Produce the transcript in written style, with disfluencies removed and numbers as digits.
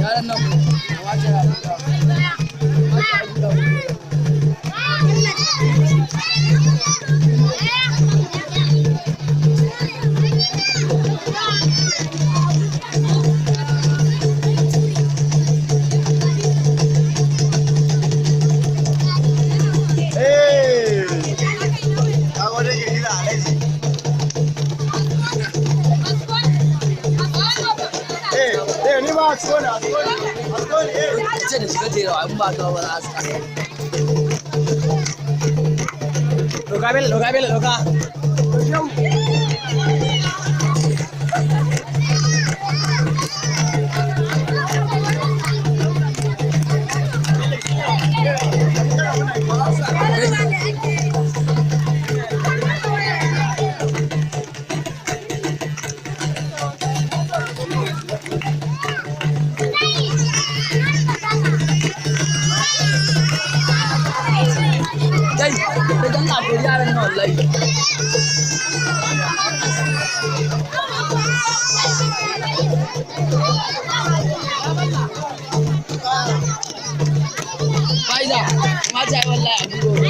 Yaran nan kamata ya buɗa. Eh! Ka wani girgiza alaji. Eh, eh, ni ba a tsone, a tsone, a tsone, eh. Ce da shiga jerawa in ba ka ba za a sa. Doka Bello, doka Bello, doka. Kai, da dan na kori yaran nan wallahi. Faiza, mata yi wallahi a bugo.